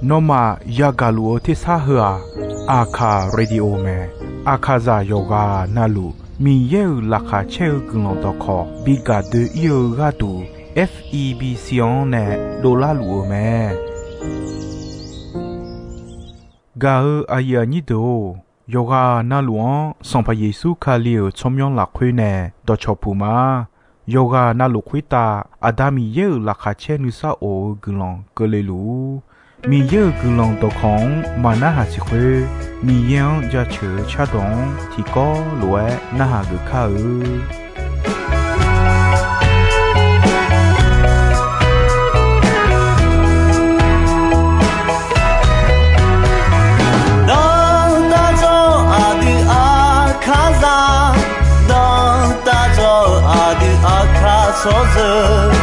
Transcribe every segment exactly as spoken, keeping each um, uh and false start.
Nawmaf yagaq luf-eu tersar heu-aq, Aqkaq Radio mae. Aqkaqzaq yawqghaq navluf Miqyaer-euq laqkhaq caer-eu guiqlanq dawqkawq bi gaq doe-ir-eu gharduq, F E B C-anr nae dovlar luf-eu mae. Gaq-eu aqyuif aqnyir deuq-or, yawqghaq navluf-anr Sanqpaq Yeqsur Kali-euq tsawrmyanr lafkhoer nae dawqcawq puq ma. Yawqghaq navluf khoertav Aqda Miqyaer-euq laqkhaq caer nuisar of-eu guiqlanq keuvle luf-ur. Miqyaer-euq guiqlanq dawqkawq-anr maqnarhaq siq khoer, Miqyaer-anr jaceuq-eu cardawq-anr tiqkawv lof-aer narhaq geuf kar-eu. Danrtav jawr-eu aqdui Aqkaqzaq, danrtav jawr-eu aqdui Aqkaq tsawrjeuq,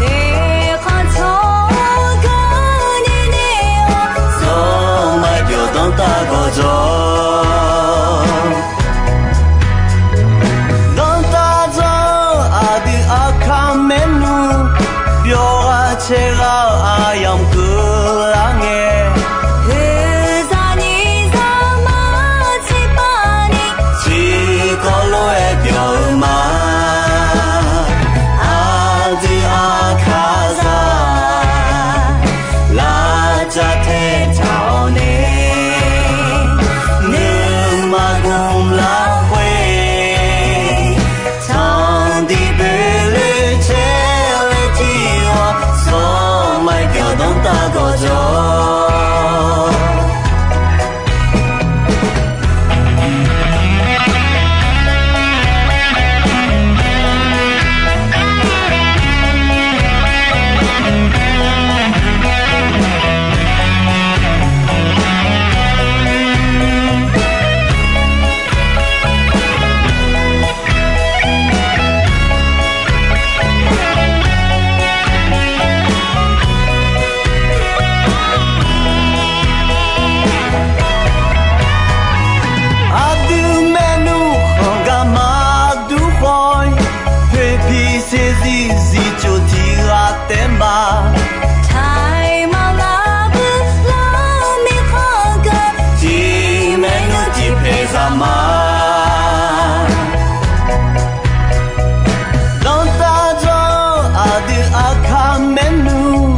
eqkhanq tsawrganr ni ni-awr, zawr maqbyawq danrtav gawqjawq. Danrtav jawr-eu aqdui Aqkaq maernmr, byawq ghaq caev ghaq-eu aqyamq keuvlar ngae, oeqzaq nyiq zaq mar tiqpav ni, tiqkawv lof-aer byawq-eu ma. Aqdui Aqkaqzaq, lavcav tae taq-awr nae, nuima gmq lafkhoer, tanqdiq boeloe caer laer tir-awr, zawr maqbyawq danrtav gawqjawq. Aqdui maernmr khanq gar maqdur khawf-ir, poeqpiq saeqzir zifcoq tiq ghaq taef ma. Taiq maqnga bui lar mirkhanq geu, tiq maernmr tiq paeq zaq ma. Danrtav jawr-eu aqdui Aqkaq maernmr,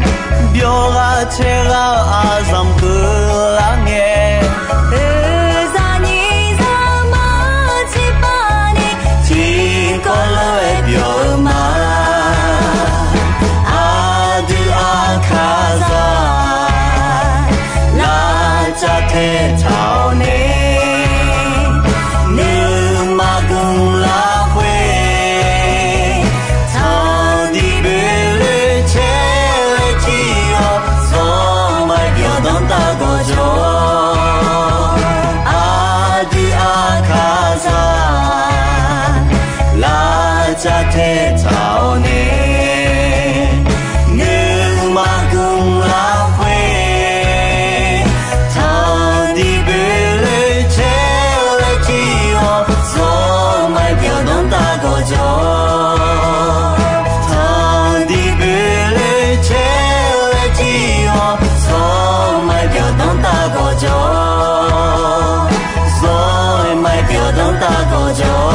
byawq ghaq caev ghaq-eu aqzanq keuvlar ngae, oeqzaq nyiq zaq mar tiqpav ni, tiqkawv lof-aer byawq-eu ma. Aqdui Aqkaqzaq, lavcav tae taq-awr nae, nuima gmq lafkhoer, tanqdiq boeloe caer laer tir-awr, zawr maqbyawq danrtav gawqjawq. Aqdui Aqkaqzaq, lavcav tae taq-awr nae, nuima gmq lafkhoer, tanqdiq boeloe caer laer tir-awr, zawr maqbyawq danrtav gawqjawq. Tanqdiq boeloe caer laer tir-awr, zawr maqbyawq danrtav gawqjawq. Zawr maqbyawq danrtav gawqjawq.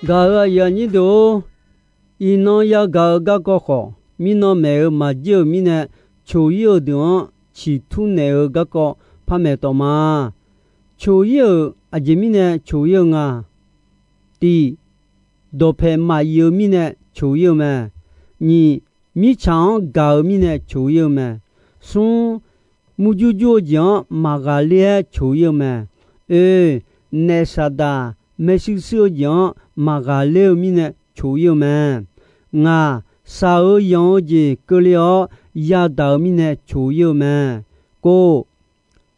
Gaq-euq aqyuif aqnyir deuq-or, iqnan yagaq-eu garkawv khawf, mirnan maeq-euq maqjir-euq mirnae, coq-ir-eu deuq-anr ciqtur naeq-eu garkawv par maeq tawq ma. Coq-ir-euq aqjeq mirnae coq-ir-eu nga. Tiq, dawqpaeq maqyif-eu mirnae coq-ir-eu mae. Nyiq, mirtsaq-anr gaq-eu mirnae coq-ir-eu mae. Smr, murjur jur-eu jeq-anr maqghaqler-aer coq-ir-eu mae. Oe, naef saqdaq maershuir shuir-eu jeq-anr maqghaqler-eu mirnae coq-ir-eu mae. Ngaq, shaq-eu yanq-eu jeq keuvle-awr yadaq-eu mirnae coq-ir-eu mae. Kov,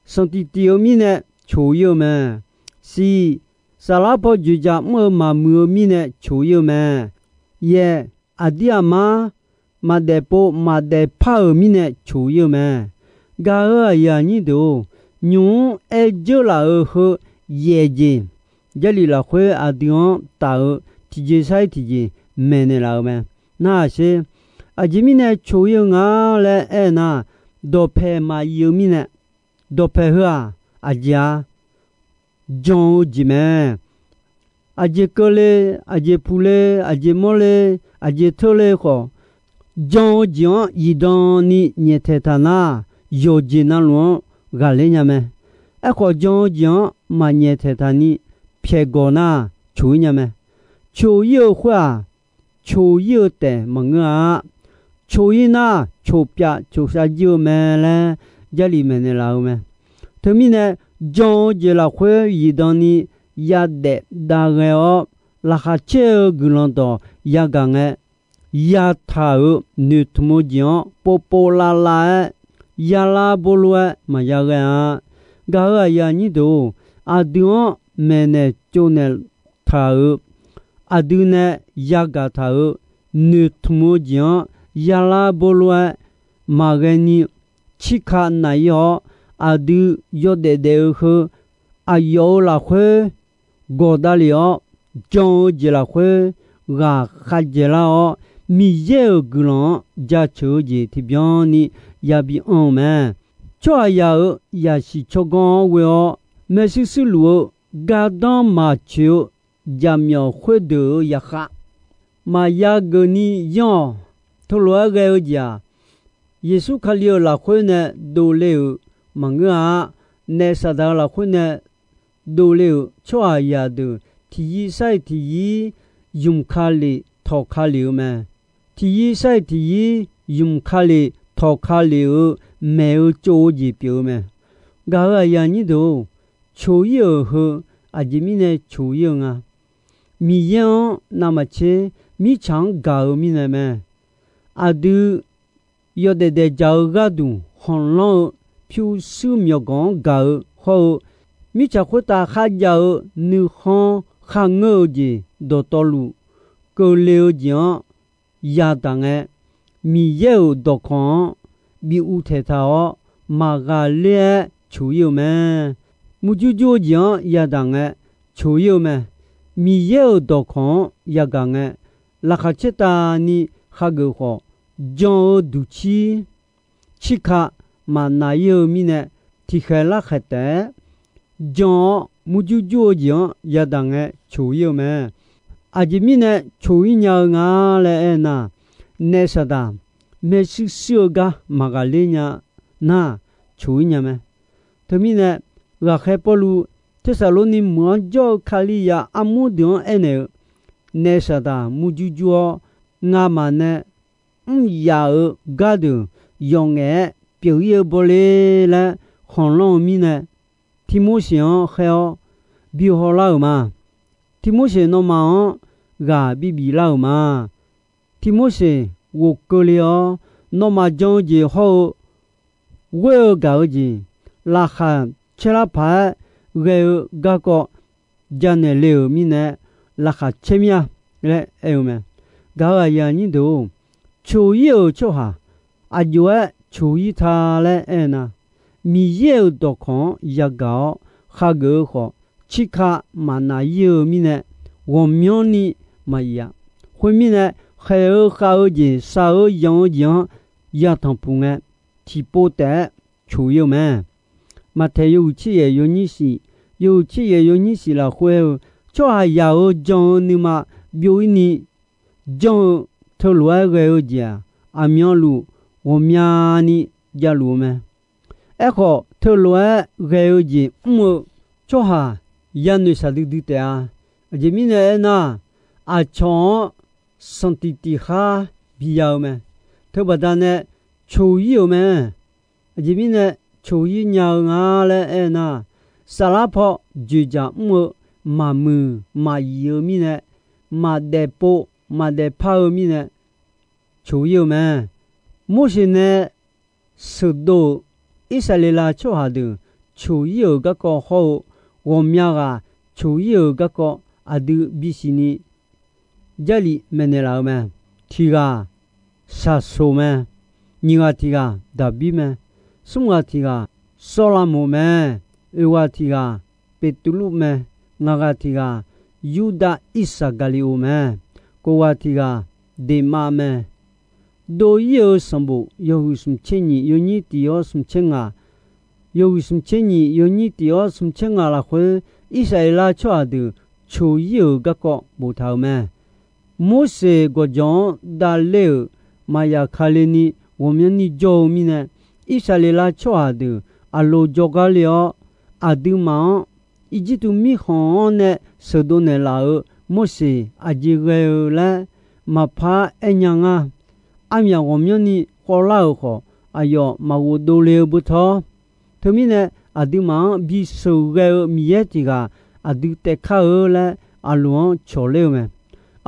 sanqtiq tif-eu mirnae coq-ir-eu mae. Siq, saflar paw dzoeqdzaq mr-eu maqmuiq-eu mirnae coq-ir-eu mae. Yaeq, aqdir aqmar maqdaef pov maqdaef par-euq mirnae coq-ir-eu mae. Gaq-euq aqyuif aqnyir deuq-or, nymq-mr aer dzeurlaf-euq heu yaeq jeq, Jarlif lafkhoer aqdui-anr taf-eu tiqjeq sar-ir tiqjeq maeqnaeq laf-eu mae. Narhaq sher. Aqjeq mirnae coq-ir-eu nga laer aernar, dawqpae maqyif-eu mirnae, dawqpae heu-aq, aqjeq-a, jan-eu jeq mae. Aqjeq keuvle, aqjeq puqle, aqjeq mawrle, aqjeq teurle khawf, jan-eu jeq-anr zifdan ni nyaeftaeq taq nar, yawqjeq navluf-anr ghaqler nya mae. Aerkhawf, jan-eu jeq-anr maqnyaeftaeq taq ni pyaeqgawq nar, coq-ir nya mae. Coq-ir-eu khoer-aq, coq-ir-eu taef maqngeur-a. Coq-ir nar, coq pyav coq shav jir-eu mae laer Jarlif maeqnaeq laf-eu mae. Teumirnae, jan-eu jeq lafkhoer zifdan ni yadaef dav ghae-awr, laqkhaq caer-eu guiqlanq dawq yagaq ngae, yataq-euq noeqtmq-eu jeq-anr povpov lavlav-aer, yalar bolof-aer maqya ghae-a. Gaq-euq aqyuif aqnyir deuq-or, aqdui-anr maeqnaeq tsovnaeq taq-euq, aqdui nae yagaq taq-euq noeqtmq-eu jeq-anr yalar bolof-aer maqghae ni, cirka naf-ir-awr, aqdui yawdaef daef-eu heu aqyawf-euq lafkhoer gawqdavlef-awr, jan-eu jeq lafkhoer ghaq khavjaeq lar-awr, Miqyaer-euq guiqlanq-anr jaceuq-eu jeq tiqbyan ni yabi anr-eu mae. Tsawrhaqzaq-euq zaqsiq tsawrganr-anr ghoe-awr, maershuir shuir luf-eu gardanr maqtsoeq-eu jaqmyawf khoerdeuq-euq zaqkhav maqya geuf ni yanr-awq. Teulof-aer ghae-eu jeq-aq, Yeqsur Kali-euq lafkhoer nae dovle-euq maqngeur-a. Naef Saqdaq-euq lafkhoer nae dovle-euq tsawrhaqzaq deuq tiqyir sar-iq tiqyir ymq ka lef tawq ka lef-eu mae. Tiqyir sar-iq tiqyir ymq ka lef tawq ka lef-eu maeq-eu tsov-eu jeq pyeuf-eu mae. Gaq-euq aqyuif aqnyir deuq-or, coq-ir-euq heu aqjeq mirnae coq-ir-eu nga. Miqyaer-anr navmaqtser mirtsaq-anr gaq-eu mirnae mae. Aqdui yawdaef daef dzaq-eu gharduq khanqlanr-eu pyurshuir myawqganq-anr gaq-eu hawr-eu, mirtsaq khoertav kharjav-eu nuikhanr kharngeur-eu jeq dawqtawvluf keuvle-eu jeq-anr yadaq ngae, Miqyaer-euq dawqkawq-anr bi uvtaeq taq-awr maqghaqler-aer coq-ir-eu mae. Murjur jur-eu jeq-anr yadaq ngae coq-ir-eu mae. Miqyaer-euq dawqkawq-anr yagaq ngae, laqkhaq caertavni khageuf khawf, jan-eu duqcir cirka maqnaf-ir-eu mirnae, tiqkhaeq larkhaeq taef-aer jan-awr murjur jur-eu jeq-anr yadaq ngae coq-ir-eu mae. Aqjeq mirnae coq-ir nya-eu nga laer aernar, naef Saqdaq maershuir shuir-eu gar maqghaqler nya nar, coq-ir nya mae. Teumirnae, ghaqkhaer Pawrluv Tersaqlorni meuq-anr jawr-eu Kalizaq armur deuq-anr aernaeq-eu, naef Saqdaq murjur jur-awr, ngamaf nae mr yaf-euq gardeuq yawf ngaef-aer pyeuf-ir-eu bawle laer khanqlanr-eu mirnae, Tirmorseq-anr khaer-awr bi hawlar-euq ma. Tirmorseq nawmaf-anr ghaq bibif lar-euq ma. Tirmorseq ghofkeuvle-awr, nawmaf jan-eu jeq hawr-eu ghoer-eu gaq-eu jeq, laqkhaq caerlar paq-aer ghae-eu garkawv janaeq le-euq mirnae, laqkhaq caer mir-a laer aer-eu mae. Gaq-euq aqyuif aqnyir deuq-or, coq-ir-euq tsawrhaq aqjox-aer coq-ir ta laer aernar, Miqyaer-euq dawqkawq-anr yagaq-awr khageuf-eu khawf, cirka maqnaf-ir-eu mirnae, ghawqmyanrni maqyif-a. Khoermirnae, khaeq-eu khav-eu jeq, shaq-eu yanq-eu jeq-anr yatanq puq ngae, tiqpov taef-aer coq-ir-eu mae. Maqtaeq yawhuiq tser yaef yawnyir shif, yawhuiq tser yaef yawnyir shif lafkhoer-eu, tsawrhaqzaq-euq jan-eu nuima byov-ir ni janr-eu teulof-aer ghae-eu jeq-aq, aqmyanluf ghawqmyani javluf-eu mae. Aerkhawf, teulof-aer ghae-eu jeq mr-eu tsawrhaq yanoeq shaqdui dui taef-a. Aqjeq mirnae aernar, aqcawq-anr sanqtiq tiq khar biya-eu mae. Teubaqda nae coq-ir-euq mae. Aqjeq mirnae coq-ir nya-eu nga laer aernar, saflar paw dzoeqdzaq mr-eu maqmuiq maqyif-eu mirnae, maqdaef pov maqdaef par-eu mirnae coq-ir-eu mae. Morseq nae sheuqdov-euq Irsaqleqlav tsawrhaq deuq coq-ir-euq garkawv hawr-eu, ghawqmya ghaq coq-ir-euq garkawv aqdui bisiq ni Jarlif maeqnaeq laf-eu mae. Tiq ghaq Saqsoq mae. Nyiq ghaq tiq ghaq Daqbir mae. Smr ghaq tiq ghaq Sawrlavmoq mae. Oeq ghaq tiq ghaq Peqtuvluv mae. Ngaq ghaq tiq ghaq Yurdav Irsaqgaqliqoq mae. Kof ghaq tiq ghaq Deqmav mae. Dov-ir-eu sanqbof yawhuiq smq tser nyiq yawnyir tiq-awr smq tser ngaq, yawhuiq smq tser nyiq yawnyir tiq-awr smq tser ngaq lafkhoer, Irsaqleqlav tsawrhaq deuq coq-ir-euq garkawv boftaq-euq mae. Morseq gawqjawq-anr davler-euq maqyaf kale ni ghawqmyanrni jawr-eu mirnae, Irsaqleqlav tsawrhaq deuq Aqloq jawrgar le-awr, aqduimaf-anr Irjirtuv mirkhanq-anr nae sheuqdov naeqlaf-euq Morseq aqjeq ghae-eu laer maqpar aernya ngar. Armyaf ghawqmyanrni khawvlar-euq khawf, aqyawf maqghof dovle-eu beu tawr. Teumirnae, aqduimaf-anr bisheuq ghae-eu Miqyaer tiq ghaq aqdui taef kar-eu laer Aqloq-anr cawqler-eu mae.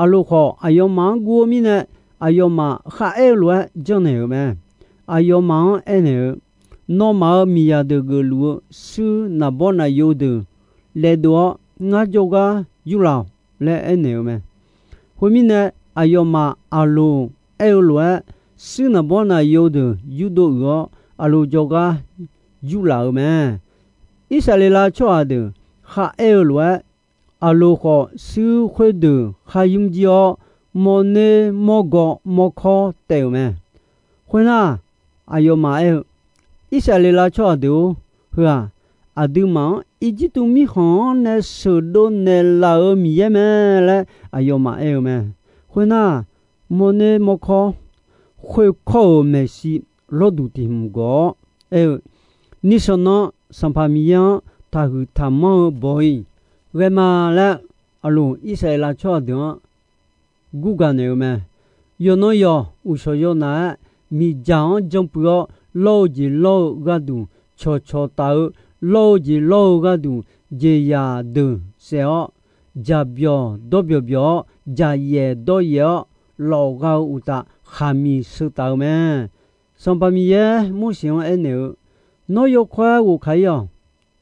Aqloq khawf, aqyawfmaf-anr guv-eu mirnae, aqyawfmaf kharaer-eu lof-aer janrnaeq-euq mae. Aqyawfmaf-anr aernaeq-eu, Nawmaf-euq miqzaq deuq geufluf-eu shuir naqbawr naqyov deuq laevdov-awr, ngar jawrgar yurlaf-awq laer aernaeq-eu mae. Khoermirnae, aqyawfmaf Aqloq aer-eu lof-aer, shuir naqbawr naqyov deuq yurdov uiq-awr, Aqloq jawrgar yurlaf-eu mae. Irsaqleqlav tsawrhaq deuq kharaer-eu lof-aer, Aqloq khawf shuir khoerdeuq khar yur jir-awr, mawrner mawrgawv mawrkawr taef-euq mae. Khoernar, aqyawfmaf aer-eu, Irsaqleqlav tsawrhaq deuq-or, heu-aq, aqduimaf-anr Irjirtuv mirkhanq-anr nae sheuqdov naeqlaf-euq Miqyaer mae laer aqyawfmaf aer-eu mae. Khoernar, mawrner mawrkawr khoerkawr-euq maeqshi lawrduq tiq hmq gawq-awr aer-eu, Nishawq nan Sanqpaq Miqyaer-anr taqhuiq taqmanr-eu bawq-iq ghae ma laer, Aqloq Irsaqleqlav tsawrhaq deuq-anr gurgaq naeq-eu mae. Yawqnan yawq uqshawq yawnaf-aer, miqdzaq-anr janpuiv-awr, lawr-eu jeq lawr-eu gharduq cawqcawq taf-eu, lawr-eu jeq lawr-eu gharduq jeqzaq deuq saef-awr, dzaqbyawq dawrbyawq byawq-awr, dzaqyaef dawryaef-awr, lawfgha-eu uqtaf khaqmiq sheu taf-eu mae. Sanqpaq Miqyaer Morseq-anr aernaeq-eu, Nawr yawkawr-aer ghofkaq-ir-awq.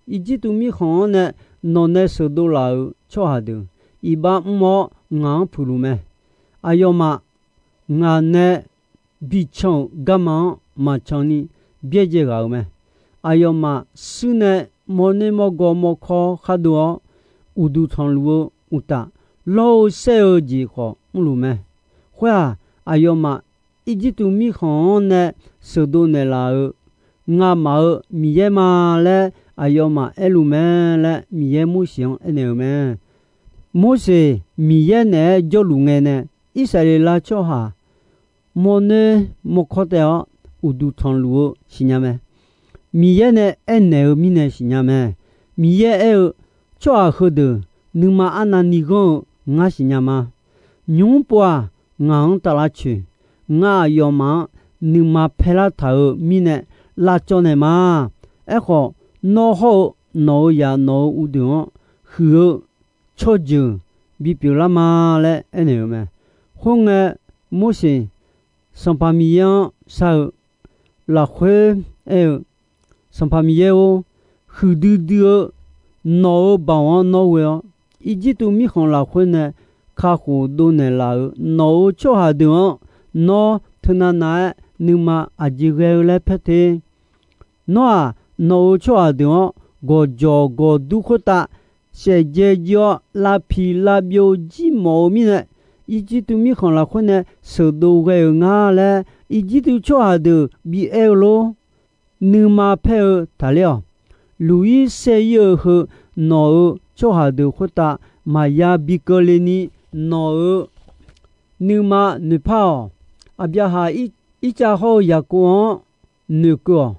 Irjirtuv mirkhanq-anr nae nawq nae sheuqdov laf-euq tsawrhaq deuq iqbax mr-awr ngaq-anr puiqluf mae. Aqyawfmaf ngaq nae bican-euq garma-anr maqcan ni byaerdzae ghaq-euq mae. Aqyawfmaf shuir nae mawrner mawrgawv mawrkawr khar dov-awr, uqduq tanqluf-eu uqtaf, lawr-eu saer-eu jeq khawf mrluf mae. Khoer-aq, aqyawfmaf Irjirtuv mirkhanq-anr nae sheuqdov naeqlaf-euq ngamaf-euq Miqyaer ma laer aqyawfmaf aerluf mae laer Miqyaer Morseq-anr aernaeq-euq mae. Morseq Miqyaer naeq-aer jawrluf ngae nae, Irsaqleqlav tsawrhaq mawrner mawrkawr taev-awr uqduq tanqluf-eu siqnya mae. Miqyaer nae aernaeq-eu mirnae siqnya mae. Miqyaer aer-eu, Tsawrhaq heudeuq nuima arnavni ghanr-eu ngar siqnya ma. Nymq-mr pov-aq, ngaq-anr taf lavcoeq. Ngar aqyawfmaf-anr nuima paer lartaq-euq mirnae lavcawv naeq ma. Aerkhawf, nawr hawr-eu nawq-euq zaq nawq-euq uqdeuq-anr huiq-eu tsawrjeuq bipyeuf lar ma laer aernaeq-euq mae. Khoerngae, Morseq Sanqpaq Miqyaer-anr shar-eu lafkhoer aer-eu, Sanqpaq Miqyaer-or, huiqdui dui-eu nawq-euq baoq-anr nawr ghoe-awr, Irjirtuv mirkhanq lafkhoer nae kakhof dovnaeq laf-euq nawq-euq tsawrhaq deuq-anr nawr teunav nav-aer nuima aqjeq ghae-eu laer paer te. Nawr-aq, nawq-euq tsawrhaq deuq-anr gawqjawq gawqdur khoertav saefdzae jir-awr, lavpiq lavbyov jir mawf-eu mirnae, Irjirtuv mirkhanq lafkhoer nae sheuqdov ghae-euq ngar laer, Irjirtuv tsawrhaq deuq bi aer-eu lor. Nuima paer-eu taqler-awq. Luq-ir saer-ir-eu heu nawq-euq tsawrhaq deuq khoertav maqya bi keuvle ni, nawq-euq nuima noeqpar-awq. Aqbyaqhaq, Irtsav hawr-eu Yaqkov-anr noeqkeuv-awq.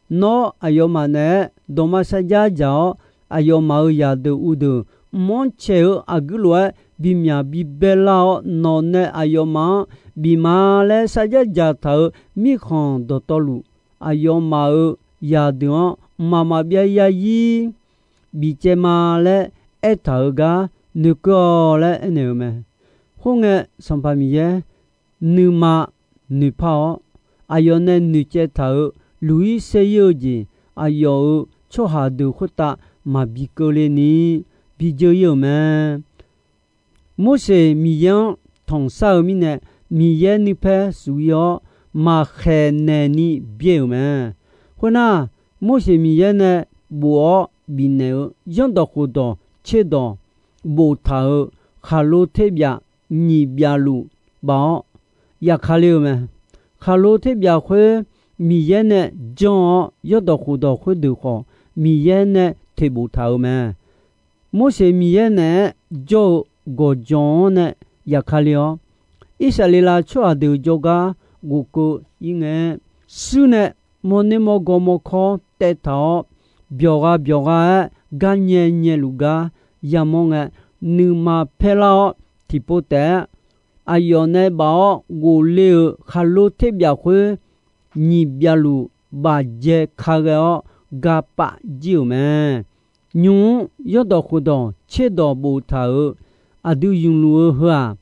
Nawr aqyawfmaf naeq-aer dawqma sarjax dzaq-awr, aqyawfmaf-euq zaqdeuq uqdeuq mq-anr caeq-eu aqguir lof-aer bimyaq bibae lar-awr, nawq nae aqyawfmaf-anr bif ma laer sarjax dzaqtaq-euq mirkhanq dawqtawvluf, aqyawfmaf-euq zaqdeuq-anr mqmaq maqbyav yarzir bifcaev ma laer aertaq-euq gar noeqkeuv-awq laer aernaeq-eu mae. Khoerngae, Sanqpaq Miqyaer nuima noeqpar-awr, aqyawf nae noeqcaev taq-euq luq-ir saer-ir-eu jeq, aqyawf-euq tsawrhaq deuq khoertav maqbi keuvle ni bi dzeur-ir-euq mae. Morseq Miqyaer-anr tanqsar-eu mirnae, Miqyaer nuipaer shuf-ir-awr, maqkhaeq naeq ni byae-euq mae. Khoernar, Morseq Miqyaer nae bof-awr bifnaeq-eu zanrdawq khofdawq tserdawq boftaq-euq khaqlo terbyaf nyiq byavluf baf-awr, yafkale-eu mae. Khaqlo terbyaf khoer Miqyaer nae janr-awr, zanrdawq khofdawq khoerdeuq khawf, Miqyaer nae teq boftaq-euq mae. Morseq Miqyaer naeq-aer jawr-eu gawqjawq-anr nae yafkale-awr, Irsaqleqlav tsawrhaq deuq jawrgar ghofkeuv-ir ngae, shuir nae mawrner mawrgaw mawrkawr taev taq-awr, byawqgha byawqgha-aer gar nyae nyaeluf gar yamawr ngae, nuima paerlar-awr tiqpov taef-aer aqyawf nae baf-awr ghofle-euq khaqlo terbyaf khoer nyiq byavluf bafjae ka ghae-awr gapaf jir-euq mae. Nymq-mr zanrdawq khofdawq tserdawq boftaq-euq aqdui ymqluf-eu heu-aq,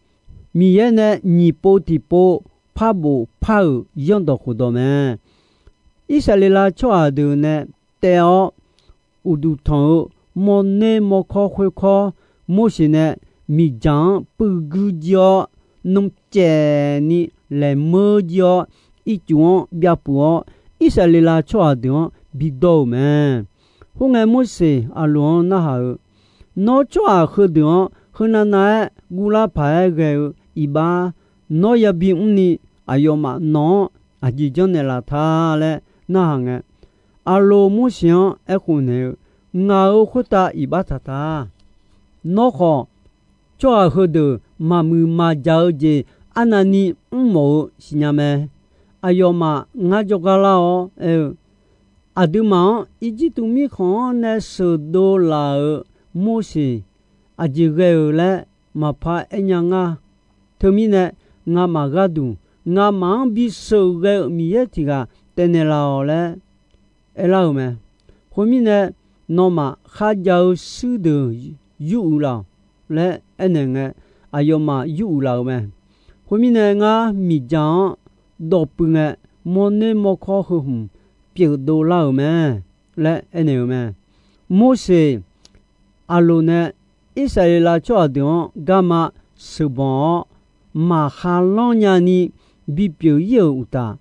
Miqyaer nae nyiq pov tiqpov par bof par-euq zanrdawq khofdawq mae. Irsaqleqlav tsawrhaq deuq nae taev-awr uqduq tanq-eu mawrner mawrkawr khoerkawr, Morseq nae miqdzaq-anr puiv guir jir-awr, nmr caev ni laeq meur jir-awr, ircuf-anr byav puq-awr, Irsaqleqlav tsawrhaq deuq-anr bidawr-euq mae. Khoerngae, Morseq Aqloq-anr narhaq-euq, Nawr tsawrhaq heudeuq-anr heunav nav-aer guvlar paq-aer ghae-eu iqbax nawr yabi mrni, aqyawfmaf nawq-anr aqjeq janrnaeq laf ta laer narhaq ngae, Aqloq Morseq-anr aerkhof naeq-eu, Ngaq-euq khoertav iqbax taq ta. Nawr khawf, tsawrhaq heudeuq maqmuiq maqjaq-eu jeq arnavni mrmawf-eu siqnya mae. Aqyawfmaf ngar jawrgar lar-awr aer-eu, Aqduimaf-anr Irjirtuv mirkhanq-anr nae sheuqdov laf-euq Morseq aqjeq ghae-euq laer maqpar aer nya ngar. Teumirnae, ngamaf gharduq ngamaf-anr bisheuq ghae-euq Miqyaer tiq ghaq taef naeqlaf-awq laer aerlar-euq mae. Khoermirnae, nawmaf kharjav-eu shuir deuq yur uiq laf-awq laer aernaeq ngae, aqyawfmaf yur uiq laf-euq mae. Khoermirnae, ngar miqdzaq-anr dawqpuiv ngae, mawrner mawrkawr heu hmq pyeufdov lar-euq mae laer aernaeq-euq mae. Morseq, Aqloq nae Irsaqleqlav tsawrhaq deuq-anr garma sheuqbanq-awr, maqkhalanr nyani bipyeuf-ir-euq uqtaf,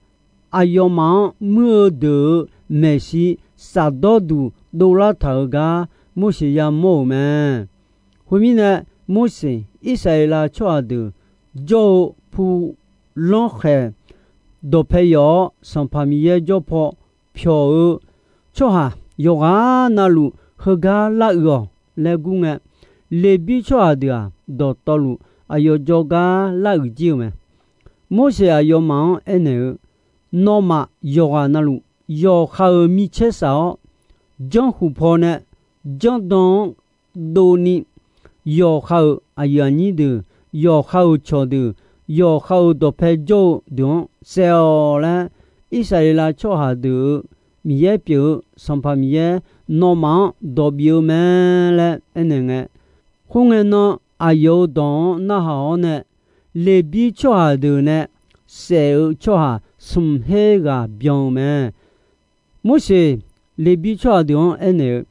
aqyawfmaf-anr muir-eu deuq-euq maeqshi shafdawr duq dovlar taq-euq gar Morseq yamawr-euq mae. Khoermirnae, Morseq Irsaqleqlav tsawrhaq deuq jawr-eu pu lanrkhaeq dawqpae yawf-awr, Sanqpaq Miqyaer jawr paw pyawq-eu tsawrhaq yawqghaq navluf heugar lar uiq-awq laer gur ngae, Leqbir tsawrhaq deuq-aq, dawqtawvluf aqyawf jawrgar lar uiq jir-eu mae. Morseq aqyawfmaf-anr aernaeq-eu, Nawmaf yawqghaq navluf yawqha-euq micaer saf-awr, janrkhuq paw nae janrdan-anr dovni, yawqha-euq aqyuif aqnyir deuq, yawqha-euq cawqdeuq, yawqha-euq dawqpae jawr-eu deuq-anr saef-awq laer, Irsaqleqlav tsawrhaq deuq-euq Miqyaer pyeuf-eu Sanqpaq Miqyaer nawmaf-anr dawq bif-eu mae laer aernaeq ngae, khoerngae nan aqyawf-euq dawq-anr narhaq-awr nae, Leqbir tsawrhaq deuq nae saef-eu tsawrhaq smq her ghaq byan-eu mae. Morseq Leqbir tsawrhaq deuq-anr aernaeq-eu,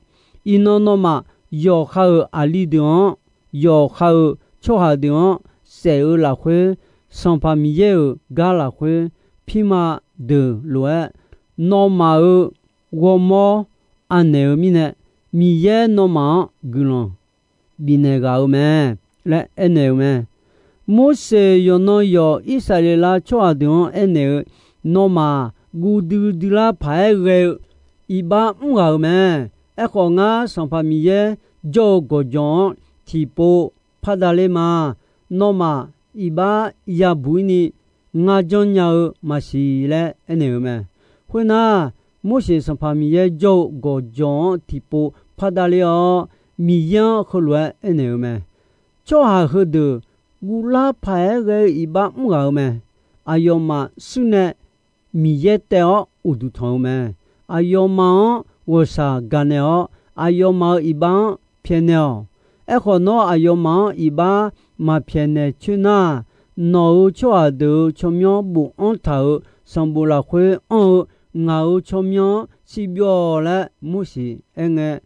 Iqnan nawmaf yawqha-euq aqli deuq-anr, yawqha-euq tsawrhaq deuq-anr saef-eu lafkhoer, Sanqpaq Miqyaer-euq gar lafkhoer, pirma deuq lof-aer nawmaf-euq ghawrmawr anaeq-eu mirnae, Miqyaer nawmaf-anr guiqlanq bifnaeq ghaq-eu mae laer aernaeq-eu mae. Morseq yawqnan yawq Irsaqleqlav tsawrhaq deuq-anr aernaeq-eu, Nawmaf guv duidui lar paq-aer ghae-eu iqbax mr ghaq-euq mae. Aerkhawf, ngar Sanqpaq Miqyaer jawr-eu gawqjawq-anr tiqpov pardav ler ma. Nawmaf iqbax yabuq-ir ni ngar janrnya-eu maqsiq laer aernaeq-eu mae. Khoernar, Morseq Sanqpaq Miqyaer jawr-eu gawqjawq-anr tiqpov pardav ler-awr, Miqyaer-anr heulof-aer aernaeq-eu mae. Tsawrhaq heudeuq guvlar paq-aer ghae-eu iqbax mr ghaq-eu mae. Aqyawfmaf shuir nae Miqyaer taev-awr uqduq tanq-eu mae. Aqyawfmaf-anr ghawqshaq gaqnaeq-awr, aqyawfmaf-euq iqbax-anr pyaeqnaeq-awq. Aerkhawf, nawr aqyawfmaf-anr iqbax maqpyaeqnaeq coer nar, nawq-euq tsawrhaq deuq-euq tsawrmyanr bofanr taq-euq sanqbof lafkhoer anr-eu ngaq-euq tsawrmyanr-anr siqbyov-awq laer Morseq aerngae,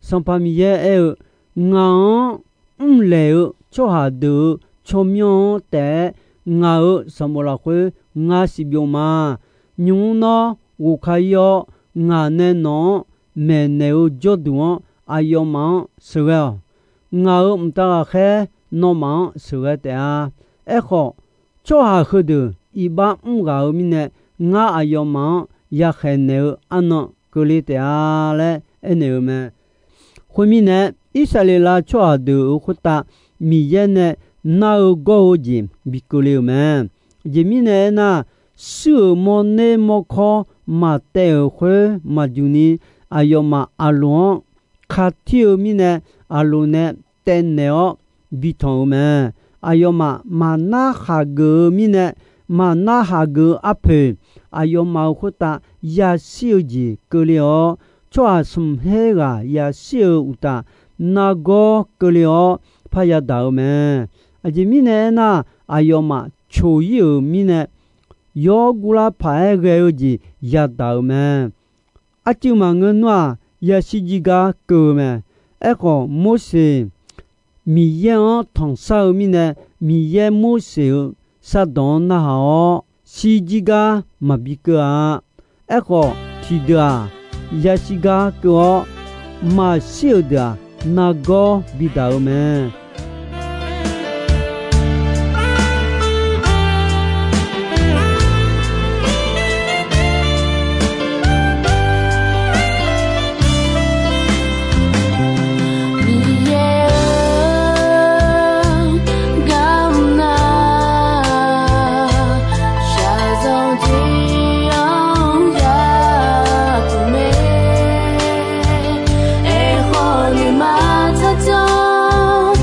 Sanqpaq Miqyaer aer-eu, Ngaq-anr mrlaeq-eu tsawrhaq deuq-euq tsawrmyanr-anr taef-aer ngaq-euq sanqbof lafkhoer ngar siqbyov ma. Nymq-mr nawr ghofka ir-awr, ngaq nae nawq-anr maeqnaeq-eu jawrduq-anr aqyawfmaf-anr sheuqghae-awq. Ngaq-euq mqtav ghaqkhaer nawmaf-anr sheuqghae taef-a. Aerkhawf, tsawrhaq heudeuq iqbax mr ghaq-euq mirnae, ngar aqyawfmaf-anr yakhaeq naeq-eu arnan keuvle taef-a laer aernaeq-eu mae. Khoermirnae, Irsaqleqlav tsawrhaq deuq-euq khoertav Miqyaer nae nar-eu gawr-eu jeq bi keuvle-euq mae. Aqjeq mirnae aernar, shuir-euq mawrner mawrkawr maqtaev-euq khoer maqjuq ni, aqyawfmaf Aqloq-anr katir-eu mirnae, Aqloq nae taevnaeq-awr bi tanq-euq mae. Aqyawfmaf maqnar khaqgeuf-eu mirnae, maqnar khaqgeuf-eu arpoeq, aqyawfmaf-euq khoertav yashir-eu jeq keuvle-awr, tsawrhaq smq her ghaq yashir-euq uqtaf, nargawr keuvle-awr parya daq-eu mae. Aqjeq mirnae aernar, aqyawfmaf coq ir-euq mirnae, yawr guvlar paq-aer ghae-eu jeq yadaq-euq mae. Arcuiv maqngeur nar-aq, yashir jir gar keuv-eu mae. Aerkhawf, Morseq Miqyaer-anr tanqshar-eu mirnae, Miqyaer Morseq-euq shardanq-anr narhaq-awr, shir jir gar maqbi keuv-a. Aerkhawf, tiqdeuq-aq, yashir gar keuv-awr, maqshir-euq deuq-aq, nargawr bidaq-eu mae. Miqyaer-euq garmr nar, shaqzanq tiq-anr yadaq mae. Aerkhawf, nuima tsardzanr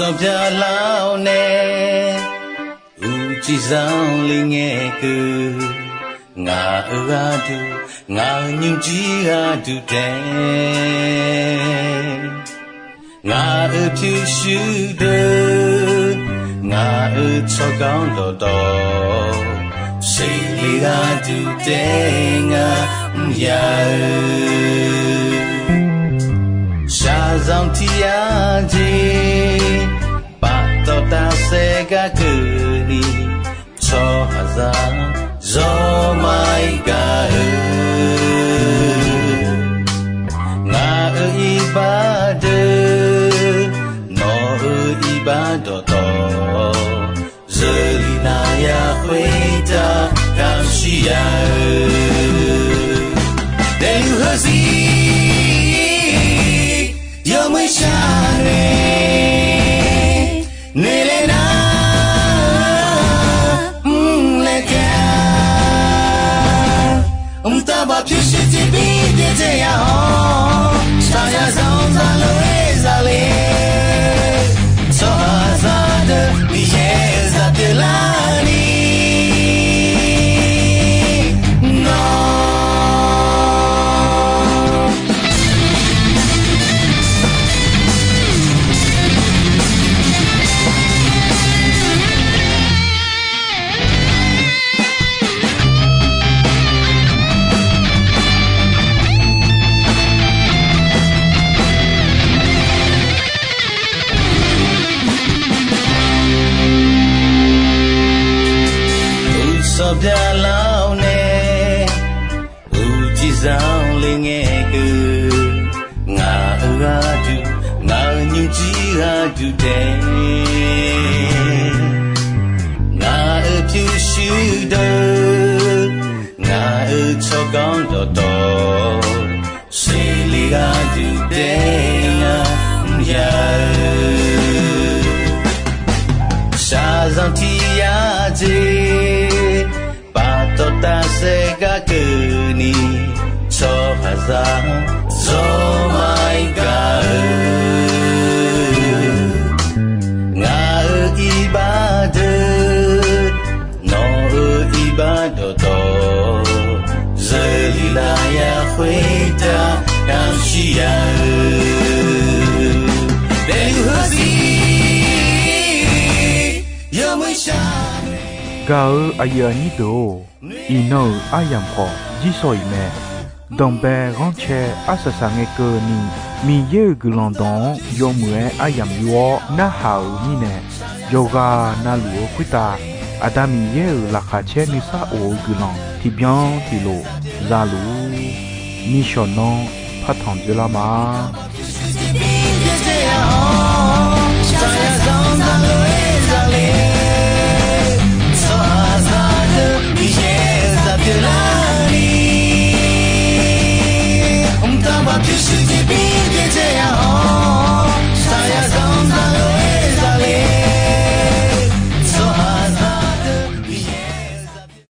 Sanqpaq Lar-awr nae, uqcif zanqler ngae keuv, ngaq-euq gharduq, ngaq-euq nymrjir gharduq taef, ngaq-euq pyurshuir deuq, ngaq-euq tsawrganr dawqtawv, seqle gharduq taef ngar mr ya-eu. Shaqzanq tiq yar jeq, paftawf tafsaef gar keuvni, tsawrhaqzaq zawr maqir gaq-eu. Ngaq-euq iqbax deuq, nawq-euq iqbax dawqtawv, zeurlif navya khoertav kamq shir ya-eu. Daefluf heuzir yawmuiq shar nae, noeqlaer nar mrlaer taef-a. Mqtav baq pyurshuir tiqbir byaerdzae ya-awr, shaqzanq zaqlof-aer zale, tsawrhaqzaq deuq Miqyaer-euq zaq pyeuflarni nawr Uqsanq byaqlar-awr nae, uqcif zanqler ngae keuv, ngaq-euq gharduq, ngaq-euq nymrjir gharduq taef, ngaq-euq pyurshuir deuq, ngaq-euq tsawrganr dawqtawv, seqle gharduq taef ngar mr ya-eu. Shaqzanq tiq yar jeq, paftawf tafsaef gar keuvni, tsawrhaqzaq zawr maqir gaq-eu. Ngaq-euq iqbax deuq, nawq-euq iqbax dawqtawv, zeurlif lafyaq khoertav kamq shir ya-eu. Daefluf heuzir yawmuiq shar nae. Gaq-euq aqyuif aqnyir deuq-or, iqnan-euq aryamq khawf jirsawq iq mae. Danqbae ghanrcae arsaq saq ngae keuvni, Miqyaer-euq guiqlanq dawq-anr yawmuiq-aer aryamq yur-awr narhaq-euq mirnae, yawqghaq navluf-eu khoertav Aqda Miqyaer-euq laqkhaq caer nuisar of-eu guiqlanq tiqbyan tiqlof za luf-ur. Nishawq nanr partanq dzoerlar ma.